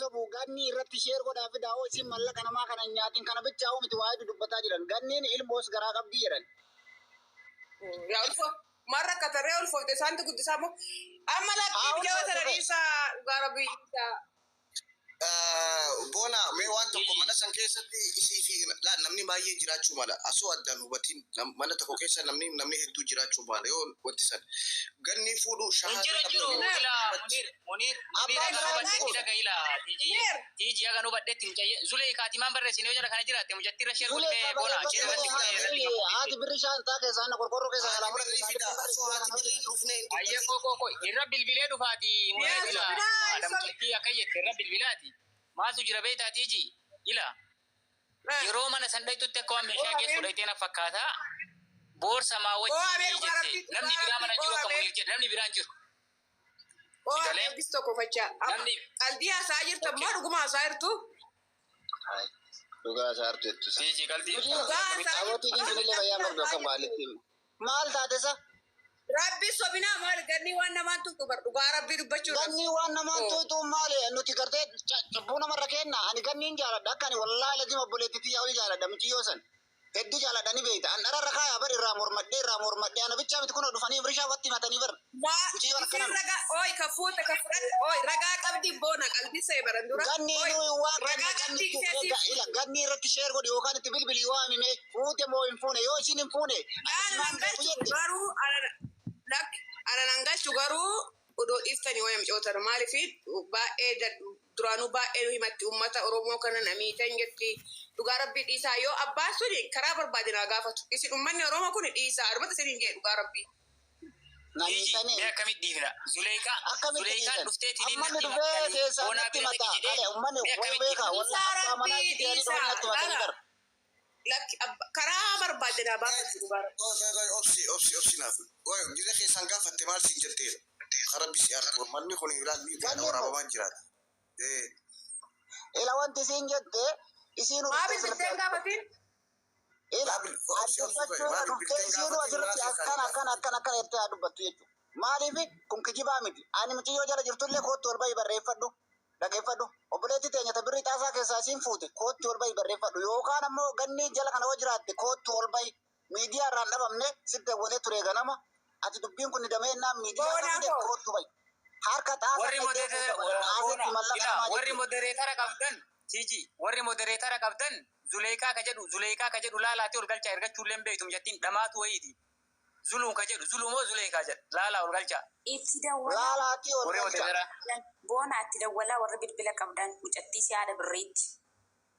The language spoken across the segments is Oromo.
Sobu ganni irratti share godhaa fidaa. Hoo isin mallaqa namaa kana hin nyaatin. Kana bichaa miti, waa hedduu dubbataa jiran. Ganniin ilmoos garaa qabdii jedhan. Yaa ulfo maal rakkatarree ulfoofte isaantu guddisaa moo amma lakkii Haa biyya sana ulfoofte. Dhiisaa, dhugaa Rabbii dhiisaa. Boona, mee waan tokko, mana san keessatti isii fi laa namni baay'ee jiraachuu mala. Asoo addaan hubatiin mana tokko keessa namni hedduu jiraachuu mala. Yoo wanti san ganni fuudhu Hin shahaada jiru, hin jiru. qabdanii Ila Munir, Munir, Munir, Abbaan haga nu garaa badhetti fuudha. dhaga ila Tiiji. Neer. Tiiji, haga nu badhetti mucayye Zulee kaatimaan barreessine yoo jala kana jiraatte mucattii irra share Zulee godhee ka boona barreeffadhu share irratti malee godhee haati irratti birrii, haati birrii shaantaa keessaa inni qorqorroo keessaa haati jalaa fudhate birrii fida. isaanitti Asoo haati birrii dhufnee hin Ayyee dubbatin. koo koo koo irra bilbilee dhufaati Munir. Yaa Ila sobinaa haadha sobi. mucattii akka jette irra bilbilaati. Maaltu jira beektaa, Tiiji? Ila yeroo mana san dhayxutti akka waan meeshaa geessu dhayxee na fakkaata. Boorsa maa Oo abee wajjii dhugaa jette. Rabbii, Namni dhugaa biraa Rabbii mana oo jiru akka abee. Munir jedhe namni biraan jiru. Oo Si abee galee abbis tokko fachaa. Amma namni qalbii haasaa jirta okay. Moo dhuguma haasaa jirtu? Dhugaa isaa artu jettu isa. Tiiji, qalbii Nuti Dhugaa haasaa abootii jirtu. keenya illee fayyaa qabdu akka maalitti. Maal taate isa? Rabbi sobinaa, maal ganni waan namaan tuqu bar, dhugaa Rabbii dubbachuudhaaf. Ganni waan namaan Oo. tuutu maali? Nuti gartee cubbuu namarra kenna. Ani ganniin jaaladha. Akka ani wallaahi lazima obboleetti tiyyaa olii jaaladha muciyyoo san. Hedduu jaaladha, ni beekta. An dhararra kaayaa bar, irraa mormadhee, irraa mormadhee. Ana bichaa miti, kunoo dhufanii rishaa watti himatanii bar. Maa Mucayyoon isiin akkana. Ragaa ooy ka fuute ka fudhatte ooy ragaa qabdi boona qalbii see baran dura Ganni ooy nu waa ganna ragaa ganni qabdi itti isee siif ila ganni irratti share godhi yookaan itti bilbili waa himee fuute moo hin fuune. Yoo isiin hin fuune ani Ana simaan nan beeku galchu jette. Garuu ana lakki ana nan galchu, garuu odoo dhiiftanii wayam cootan. Maaliif baay'ee duraanuu baay'ee nu himatti, ummata Oromoo kana namiitan jetti. Dhugaa Rabbii dhiisaa, yoo abbaan suni karaa barbaade naa gaafatu isin ummanni Oromoo kun dhiisaa armata isiniin jee, dhugaa Rabbii. Tiiji, Namiitanii. mee akkamitti dhiifna? Zuleekaa Akkamitti Zuleekaan dhiisan? dhufteetiin Ammanni natti dhufee himattanii keessaa boonaa natti bira mata. dhaqi Kale jedhee ummanni mee wayi akkamitti beekaa dhiifna? walla Dhiisaa abbaa manaa Rabbii itti dhufanii dhiisaa natti matanii lala bar. Lakki karaa barbaade naa baafatu, dhugaa Rabbii. Obsi, obsi, obsi naaf. Gisa keessaan gaafatte maal siin jetteera? Karabbi si argu. Manni kun ilaal miidiyaadha Ganni immoo waraabamaa jiraata. Ila wanti isiin jette isiin Maa dhuftee bilbilteen asirratti gaafatiin? Ila Maa obsi, obsi, dubbachuurra maa dhuftee bilbilteen isiinuu gaafatiin maal asirratti keessaan akkana akkana gaafatte? akkana akkana jettee haa dubbattu jechuudha. Maaliif kun kijibaa miti. Ani mucayyoo jala jirtullee kootti ol bahi barreeffadhu. Dhageeffadhu. Obboleettii teenya ta birrii xaasaa keessaa isiin fuute kootti ol bahi barreeffadhu. Yookaan ammoo ganni jala kana yoo jiraatte kootti ol bahi. Miidiyaa irraan dhabamne sitti awwalee ture ganama. Ati dubbiin kun dameennaan miidiyaa irra Boonaa fide koo. koottu bahi. Harka xaasaa Warri dhaqxee moderator fuute bara boona xaasetti mallaqa ila namaa warri jechuudha. moderator qabdan, Tiiji, warri moderator qabdan Zuleekaa ka jedhu, Zuleekaa ka jedhu laalaati ol galchaa. Ergachuullee hin beektu mucattiin dhamaatu wayiiti. Zuluun ka jedhu, Zuluu moo Zuleekaa jedha, laalaa ol galchaa. Itti dawwalaa. Laalaatii ol Warri galcha. moderator. Boona, itti dawwalaa warri bilbila qabdan mucattii si haadha birriitti.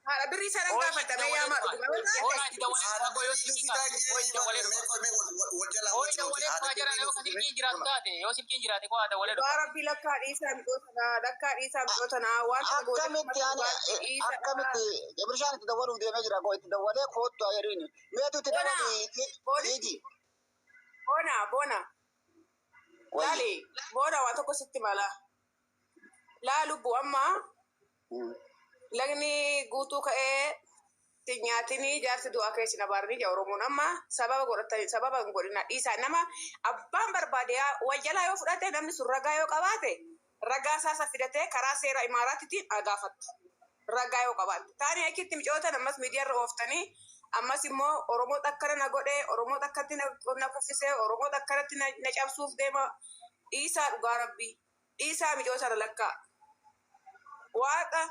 Haadha birrii sanan Ooyi itti gaafadha mee dawwalee yaamaa dhufa. dhuguma yoo taate. Boona, itti dawwalee Haadha dhufa yoo birrii silkiin fidaa kaafte. Ooyi jee itti dawwalee mee dhufa. mee wal jalaa Ooyi wajji nuti dawwalee haadha dhufa jara birrii yoo ka silkiin jiraatu taate, yoo silkiin jiraate koo haa dawwalee Dhugaa dhufa. Rabbii lakkaa dhiisaa mi'oota naa, lakkaa dhiisaa mi'oota naa, waan kana gootee Akkamitti ummata ani dhugaa dhiisaa. akkamitti Jabrishaan itti dawwaluuf deemee jira koo itti dawwalee koottu haa jedhuuni. Meetu itti Boona dawwali boona Tiiji. Boona, boona. Wayyi. Laali boona, waa tokko sitti mala. Laa lubbu, amma lagni guutuu ka'ee si nyaatinii jaarsi du'aa keessa na baarni jaa Oromoon. Amma sababa godhatanii sababa hin godhina, dhiisaa. Nama abbaan barbaade yaa wal jalaa yoo fudhate, namni sun ragaa yoo qabaate ragaa isaa isa fidatee karaa seera imaaraatitiin haa gaafattu. Ragaa yoo qabaatte taanii achitti micootan ammas miidiyaa irra ooftanii ammas immoo Oromoo akkana na godhe, Oromoo akkatti na kuffisee, Oromoo akkanatti na cabsuuf deema. Dhiisaa, dhugaa Rabbii dhiisaa micootana lakkaa. Waaqa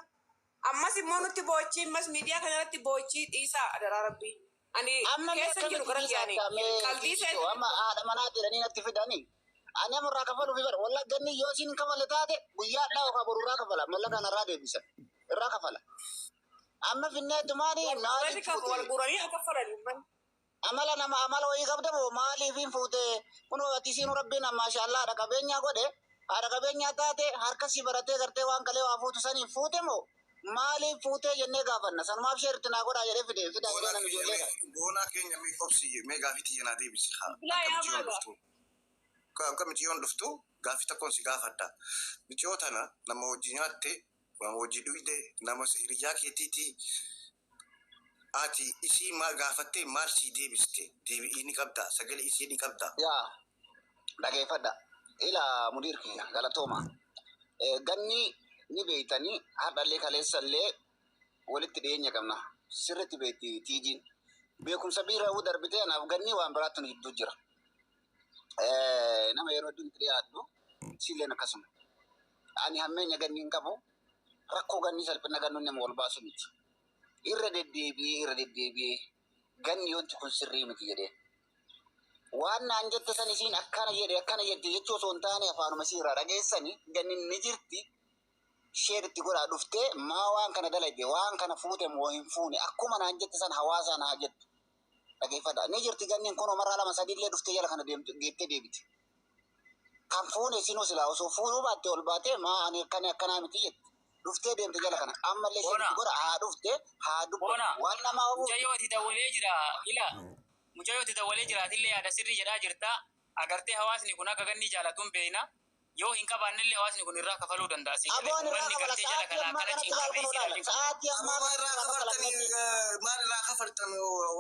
ammas immoo nutti boochii, ammas miidiyaa kana irratti boochii, dhiisaa adaraa Rabbii. Ani Amma mee keessa hin jiru akkamitti gara dhiisaa kiyaanii. mee Qalbii Tiiji seetu koo amma haadha manaa jedhanii natti fidanii. Ani amma irraa kafaluuf bara walla ganni yoo isiin hin kafalle taate guyyaa dhaa yookaan boru irraa kafala, mallaqa kana irraa deebisa irraa kafala. Amma finneetumaani wal maaliif guuranii wal fuute? guuranii akka kaffalan uummanni. Amala nama amala wayii qabda moo maaliif hin fuute? Kunoo ati isiinu Rabbiin maashaallah haadha qabeenyaa godhe, haadha qabeenyaa taate, harka si baratee gartee waan kalee waa fuutu saniin fuute moo maaliif fuutee jennee gaafanna. Sanumaaf share itti naa godhaa jedhee fide fidaa Boonaa jedhee nan keenya ijoollee mee kana. Boonaa keenya mee obsi, mee gaafii tiyya naa deebisi haa. Bilaa Akka yaa miciyyoon maaga. dhuftu. Akka miciyyoon dhuftu gaafii tokkoon si gaafadha. Miciyoo tana nama hojii nyaatte, nama hojii dhuyde, nama hiriyyaa keetiiti. Ati isii maa gaafattee, maal sii deebiste? Deebi'ii ni qabda, sagalee isii ni qabda. Yaa dhageeffadha. Ila mudiir kiyya galatooma. Ganni Ni beeytanii har'allee kaleessallee walitti dhiyeenya qabna. Sirriitti beekti tiijiin. Beekumsa biiraa darbitee anaaf ganni waan biraatti nu jidduu jira. Nama yeroo hedduu itti dhiyaadhu siilleen akkasuma. Ani hammeenya ganni hin qabu. Rakkoo ganni salphina gannu nama wal baasu miti. Irra deddeebi'ee irra deddeebi'ee ganni yoonti kun sirrii miti jedhee. Waan naan jette san isiin akkana jedhe akkana jette jechuu osoo hin taane afaanuma isii irraa dhageessanii ganni ni jirti. Isheen itti godhaa dhuftee maa waan kana dalagde, waan kana fuute moo hin fuune, akkuma naan jette san hawaasaan haa jettu. Dhageeffadha. Ni jirti ganniin kun marraa lama sadiillee dhuftee jala kana deemtu geettee deebiti. Kan fuune isinuu silaa osoo fuunuu baatte ol baatee maa ani akkana akkanaa miti jette. Dhuftee deemte jala kana. Ammallee isheen Boona. itti godha haa dhufte haa Boona. dubbatu. Waan namaa ofuuf. Mucayyoo ati dawwalee jira ila. Mucayyoo ati dawwalee jira atillee yaada sirrii jedhaa jirta. Agartee hawaasni kun akka ganni jaalatuun beeyna. Yoo hin qabaannellee hawaasni kun irraa kafaluu danda'a. Si galee Aboon irraa uummanni kafala gartee jala sa'aatii kanaa ammaa akkana kanatti laal cinqamee kun si olaala. wajjin qabu. Sa'aatii ammaa Amma kanatti irraa laal kafartanii kalaqanii. maal irraa kafartan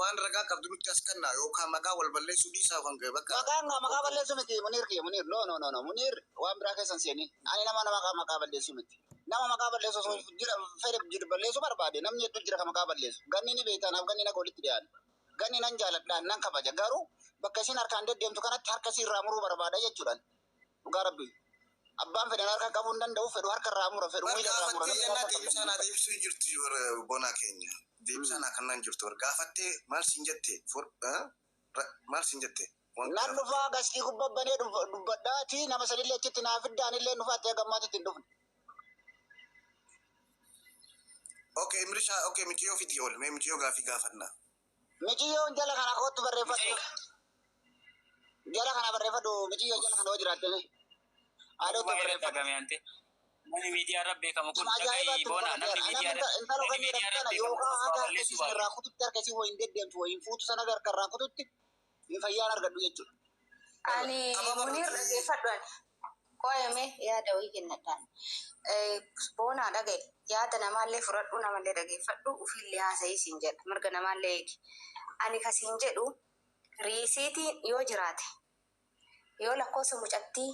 waan ragaa qabdu nutti as kenna yookaan maqaa wal balleessuu dhiisaa kan ga'e bakka. Maqaan maqaa balleessuu miti Muniir kiyya Muniir, no, no, no, no, Muniir, waan biraa keessan seeni. Ani nama nama maqaa balleessuu miti. Nama maqaa balleessu osoo jira fedhe jiru balleessuu barbaade namni hedduu jira kan maqaa balleessu. Ganni ni beektaa naaf ganni naga walitti dhiyaatu. Ganni nan jaaladhaan nan kabaja garuu bakka isin harkaan deddeemtu kanatti harka isii irraa muruu barbaada jechuudhaan. Dhugaa rabbi. Abbaan fedhan harka qabuu hin danda'u, fedhu harka irraa mura, fedhu Bar miila irraa mura. gaafattee Namni jennaa harka deebisaan haa deebisuu jirtu bonaa keenya. Deebisaan haa kennaan jirtu. Bar gaafattee maal siin jette? Maal siin jette? Waan Nan gaafatte. dhufaa gaskii gubbabbanee dubbadhaati nama sanillee achitti naa fiddaan illee dhufaatti hagammaatitti hin dhufne. Okay, Imrishaa, okay, miciyoo fiti ol. Mee miciyoo gaafii gaafannaa. Miciyyoon jala kana kootu barreeffadhu. Mucayyoo Jala kana barreeffadhu miciyyoo jala kana hoo jiraatte. Haadhotu baay'ee barreeffadhu. dhagame ante. Namni miidiyaa irra beekamu kun Nama dhagahi ajaa'ibaatti boona nu namni godhateera. miidiyaa Namni irra intala namni ganni miidiyaa irra kana beekamu kun yookaan osoo haga harka balleessuu isii baate. irraa kututti harka isii wayiin deddeemtu wayiin fuutu sana harka irraa kututti hin fayyaan argadhu jechuudha. Ani Amma Muniir barreeffamni dhageeffadhu ani. Qo'ame yaada wayii kennadhaan. Boonaa dhagaye yaada namaallee fudhadhu, namallee dhageeffadhu, ofiillee haasa'ii siin jedha, mirga namaallee eegi. Ani kasiin jedhu riisiitiin yoo jiraate, yoo lakkoofsa mucattii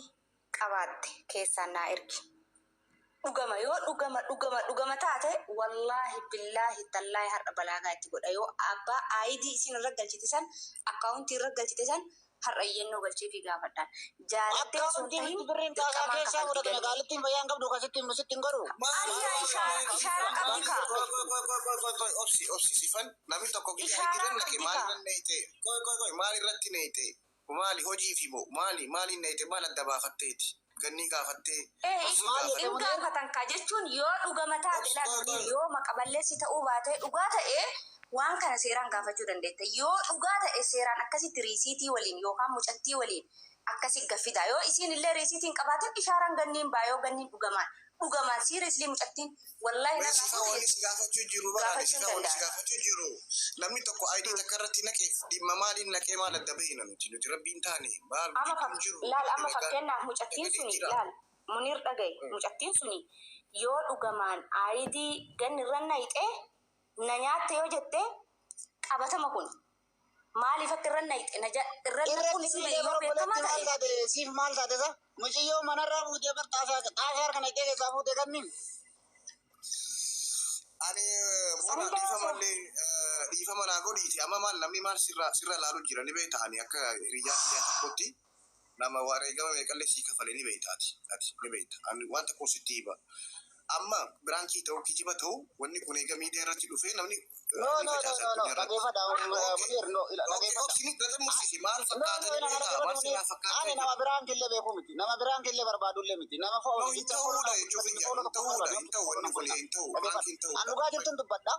qabaatte keessaan naa ergi. Dhugama yoo dhugama dhugama dhugama taate, wallaahi billaahi tallaahi har'a balaagaa itti godha. Yoo abbaa ID isin irra galchite san, akkaawuntii irra galchite san, har'a iyyannoo galchee fi gaafadhaan. Jaalattee osoo hin Akkaawuntii tahin miti birriin taasaa dirqamaan keessaa kafalti fudhate ganni. magaalittiin fayyaan qabdu akkasitti sitti hin godhu. Maal Ayyaa ishaara qabdi kaa. Obsi, obsi, sifan namni tokko gidi Ishaaraa irra naqe qabdi maal kaa. irra naqe? Qoy, qoy, qoy, maal irratti naqe? Maali hojii fi moo maali maaliin naqe? Maal adda baafatteeti? Ganni gaafattee Ee obsi Maal gaafate. jette in Muniir? gaafatan kaa jechuun yoo dhugama taate Obsi, laal qoy, Muniir qoy. yoo maqa balleessi ta'uu baate dhugaa ta'e waan kana seeraan gaafachuu dandeetta. Yoo dhugaa ta'e seeraan akkasitti riisiitii waliin yookaan mucattii waliin akkasi gaffida. Yoo isiin illee riisiitiin qabaatin ishaaraan ganniin baa yoo ganniin dhugamaan dhugamaan seriously mucattiin wallaahi Mee narraa sifa fuute wanni si gaafachuu jiru baraan gaafachuu hin sifa wanni si danda'a. gaafachuu jiru namni tokko ID takka irratti naqeef dhimma maaliin naqee maal adda bahina nuti nuti rabbiin taane maal Amma jidduun jiru laal amma ragaan fakkeenyaaf mucattiin sagalee suni jira. laal Muniir dhagaye mucattiin suni yoo dhugamaan ID ganni irra nayixee na nyaatte yoo jette qabatama kun maaliif akka irra nayixee na irra naquun Irratti isii miidhee yoo bara beekamaa obboleetti maal ta'e taate siif maal taate sa? Muciyyoo manarraa fuutee bar xaasaa xaasaa harka naqxee keessaa fuutee ganniin. Ani boona sanillee dhiifama osoo illee dhiifama naa godhiiti amma maal namni maal sirra sirra laalu jira ni beekta ani akka hiriyyaa kiyyaa tokkotti nama wareegama meeqallee sii kafale ni beekta ati ati ni beekta ani waan tokko sitti hima amma biraankii ta'uu kijiba ta'uu wanni kun eega miidiyaa irratti dhufee namni No, ni no, no, facaasa no, no. addunyaa irratti. Dhageeffadha Okay. Muniir, no, ila Okay, dhageeffadha. obsi ni mursiisi maal No, no, fakkaatanii ila beekaa maal dhaggeeffadhu Muniir. sirraa fakkaachaa Ani jira. nama biraan killee beeku miti. Nama biraan killee barbaadullee miti. Nama No, foon hin jecha ta'uudha foon jechuuf hin foon tokko ta'uudha barbaadu. hin ta'u wanni kun hin ta'u Dhaggeeffadhu. biraankii hin An ta'uudha. dhugaa jirtun dubbadha.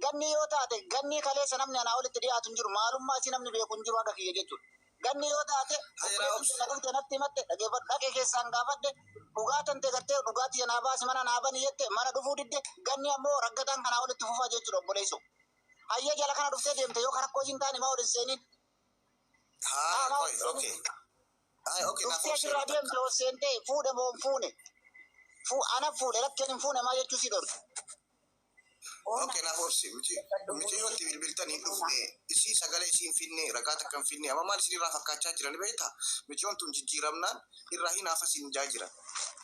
Ganni yoo taate ganni kaleessa namni anaa olitti dhiyaatu hin jiru. Maalummaa isii namni beeku hin jiru haga kiyya jechuudha. Ganni yoo taate Hayraa obboleettiin obsi. keenya dhuftee natti himatte dhaggeeffadhu dhaqee keessaan gaafadhe dhugaa tante gartee dhugaatii naa baasi mana naa bani jette mana dhufuu didde ganni ammoo raggataan kanaa olitti fufaa jechuudha obboleessoo. Hayya jala kana dhuftee deemte yoo karaa koo hin taane maa ol hin seeniin. Haa Haa maa ol qoy hin seeniin. okay. Haa okay naaf Dhuftee obsi asirraa yeroo takka. deemte ol seentee fuudhe moo hin fuune? Ana fuudhe lakkeen hin fuune maa jechuu si dhorke. Okay, naaf obsi. Miciyyoon itti bilbiltan hin dhufne, isii sagalee isii hin finne, ragaa takka hin finne. Amma maal isin irraa fakkaachaa jiran beektaa? Miciyyoon tun jijjiiramnaan irraa hin hafa siin jaa jiran.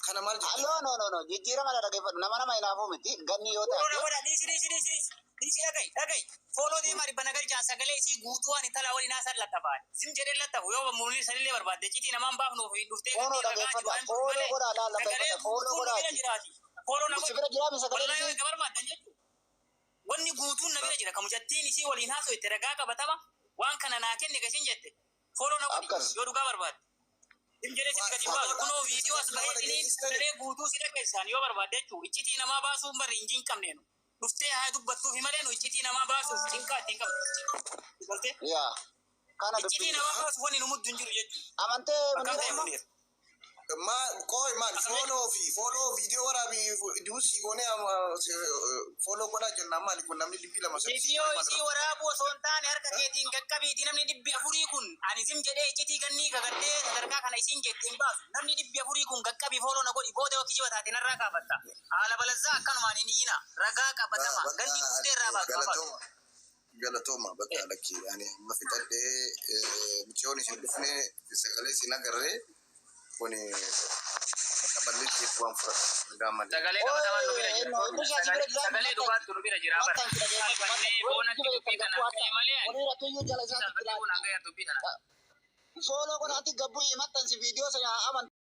Kana maal jettan? No, no, no, no, jijjiirama na dhaggeeffadhu. Nama hinaafuu miti. Ganni yoo Follow na taate. godha. Dhiisi, dhiisi, dhiisi, dhiisi. Dhiisi, dhaga'i, dhaga'i. Follow deemaa 900 galchaan sagalee isii guutuu waan intala waliin haasan lattafaan. Sim jedhee lattafu yoo muunii sanillee barbaadde citii namaan baafnuuf dhuftee Follow ganni ragaa jiru dhaggeeffadha. waan jiru Follow malee godhaa laal sagalee dhaggeeffadha. Follow guutuun nu bira godhaati. jiraati. Follow na Si godhi. bira jiraami sagaleen Wallahi isii. yoo barbaaddan jechuudha. Wanni guutuun na bira jira. Kan mucattiin isii waliin haasoo ragaa qabatama. Waan kana naa kenne gashin jette. Follow na godhi Akkas. yoo dhugaa barbaadde. Sim jedhee sitti gadi hin baasu. Kunoo viidiyoo as baheetiniin sagalee guutuu si dhageessaan yoo barbaadde jechuudha. Iccitii namaa baasuun barri hin jinqabneenu. Dhuftee haa dubbattuufi malee nu iccitii namaa baasuuf cinqaa ittiin qabnu. Galtee? Yaa. Kana Iccitii dubbii. namaa baasuuf wanni nu muddu hin jiru jechuudha. Amantee Akkam ta'e Muniir amma? Muniir? Ma qoy maal follow fi follow viidiyoo waraabii duusii goonee follow godhaa jennaan maali kun namni 200 3 Viidiyoo isii waraabuu osoo hin taane harka keetiin qaqqabiiti. Namni 400 kun ani sim jedhee iccitii gannii kagartee sadarkaa kana isiin jette hin baasu. Namni 400 kun qaqqabii follow na godhi, booda yoo kijiba taate narraa kaafatta. Haala balazzaa akkanumaan hin iyyina. Ragaa qabatama. Ganni dhuftee irraa baatu. Galatooma. Galatooma, bakka lakki ani amma fixadhee michiyoon isin dhufne sagalee isin agarree kun bakka balleessiif waan fudhatu ragaa malee. Sagalee qabatamaan nu bira jira. Sagalee dhugaatu nu bira jira bara. Salphannee boonatti dubbii kana ta'e malee ani. Muniir atuyyuu jala isaatti Salphannee boonaan gahee dubbii kana. Follow godhaati gabbuu maxxansi viidiyoo sana amantaa.